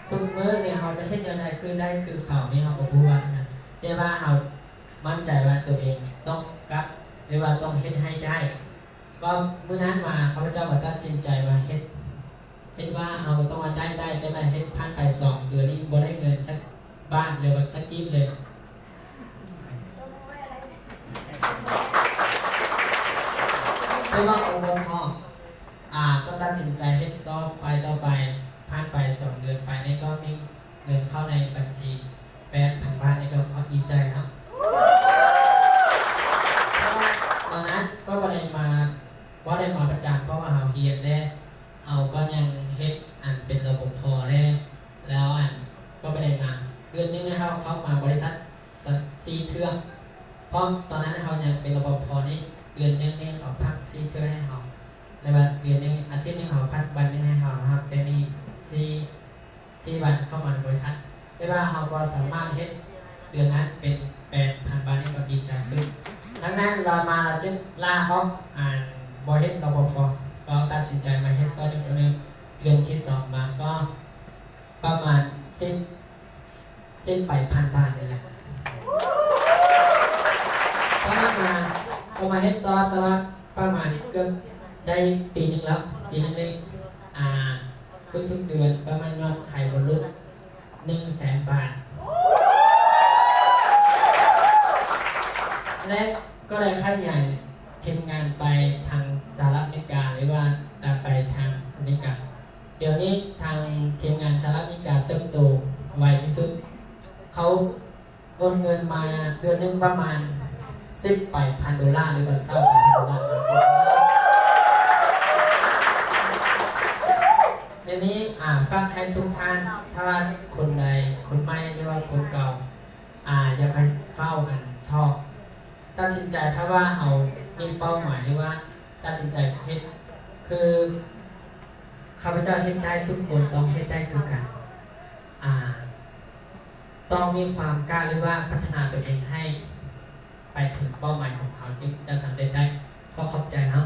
ທຸກມື້ນີ້ເຮົາຈະເຮັດແນວໃດຄືໄດ້ຄືເຂົານີ້ ເຮົາກໍບໍ່ວ່ານະ ແຕ່ວ່າເຮົາໝັ້ນໃຈວ່າຕົວເອງຕ້ອງກັບ ຫຼືວ່າຕ້ອງເຮັດໃຫ້ໄດ້. ກໍມື້ນັ້ນມາ ຂ້າພະເຈົ້າກໍຕັດສິນໃຈວ່າເຮັດ ເຮັດວ່າເຮົາຕ້ອງວ່າໄດ້ ໄດ້ ແຕ່ວ່າເຮັດຜ່ານໄປສອງເດືອນນີ້ບໍ່ໄດ້ເງິນສັກບາດ ຫຼືວ່າສັກກີບເລີຍ. ແຕ່ວ່າອົງປະກອບ ອ່າ ກໍຕັດສິນໃຈເຮັດຕໍ່ໄປ ຕໍ່ໄປ ຜ່ານໄປສອງເດືອນໄປນີ້ ກໍມີເງິນເຂົ້າໃນບັນຊີແປດພັນບາດນີ້ ກໍດີໃຈເນາະ. ເພາະວ່າຕອນນັ້ນກໍບໍ່ໄດ້ມາ ບໍ່ໄດ້ມາປະຈຳ ເພາະວ່າເຮົາຮຽນແດ່ ເຮົາກໍຍັງເຮັດອັນເປັນ ລປພ ແດ່ ແລ້ວອັນກໍບໍ່ໄດ້ມາ. ເດືອນໜຶ່ງເຮົາເຂົ້າມາບໍລິສັດສີ່ເທື່ອ ເພາະຕອນນັ້ນເຮົາຍັງເປັນ ລປພ ນີ້ ເດືອນໜຶ່ງນີ້ເຂົາພັກສີ່ເທື່ອໃຫ້ເຮົາ ແລ້ວວ່າເດືອນໜຶ່ງ ອາທິດໜຶ່ງເຂົາພັກວັນໜຶ່ງໃຫ້ເຮົາ ເຮົາແຕ່ມີສີ່ ສີ່ວັນເຂົ້າມາໃນບໍລິສັດ ແຕ່ວ່າເຮົາກໍສາມາດເຮັດເດືອນນັ້ນເປັນແປດພັນບາດ ນີ້ກໍດີໃຈສຸດ. ດັ່ງນັ້ນລາວມາ ລາວຈຶ່ງລາອອກ ອັນບໍ່ເຮັດ ລປພ ກໍຕັດສິນໃຈມາເຮັດຕໍ່ໜຶ່ງ ເດືອນທີສອງມາກໍປະມານສິບ ສິບປາຍພັນບາດນີ້ແຫຼະ. ກໍມາ ກໍມາເຮັດຕໍ່ຕະຫຼອດ ປະມານເກືອບໄດ້ປີໜຶ່ງແລ້ວ ປີໜຶ່ງນີ້ ອ່າ ທຸກໆເດືອນປະມານຍອດຂາຍບໍ່ລຸດໜຶ່ງແສນບາດ ແລະ ກໍໄດ້ຂະຫຍາຍທີມງານໄປທາງສະຫະລັດອາເມລິກາ ຫຼືວ່າໄປທາງອາເມລິກາ. ດຽວນີ້ທາງທີມງານສະຫະລັດອາເມລິກາເຕີບໂຕໄວທີ່ສຸດ ເຂົາ ໂອນເງິນມາເດືອນໜຶ່ງປະມານສິບປາຍພັນໂດລາ ຫຼືວ່າຊາວປາຍພັນໂດລາ. ດຽວນີ້ ອາ ຝາກໃຫ້ທຸກທ່ານ ຖ້າວ່າຄົນໃດ ຄົນໃໝ່ ຫຼືວ່າຄົນເກົ່າ ອາ ຢ່າໄປຟ້າວອັນທໍ້ ຕັດສິນໃຈ ຖ້າວ່າເຮົາມີເປົ້າໝາຍ ຫຼືວ່າຕັດສິນໃຈເຮັດ ຄືຂ້າພະເຈົ້າເຮັດໄດ້ ທຸກຄົນຕ້ອງເຮັດໄດ້ຄືກັນ ອາ ຕ້ອງມີຄວາມກ້າ ຫຼືວ່າພັດທະນາຕົວເອງໃຫ້ໄປເຖິງເປົ້າໝາຍຂອງເຮົາ ຈຶ່ງຈະສຳເລັດໄດ້. ຂໍຂອບໃຈເນາະ.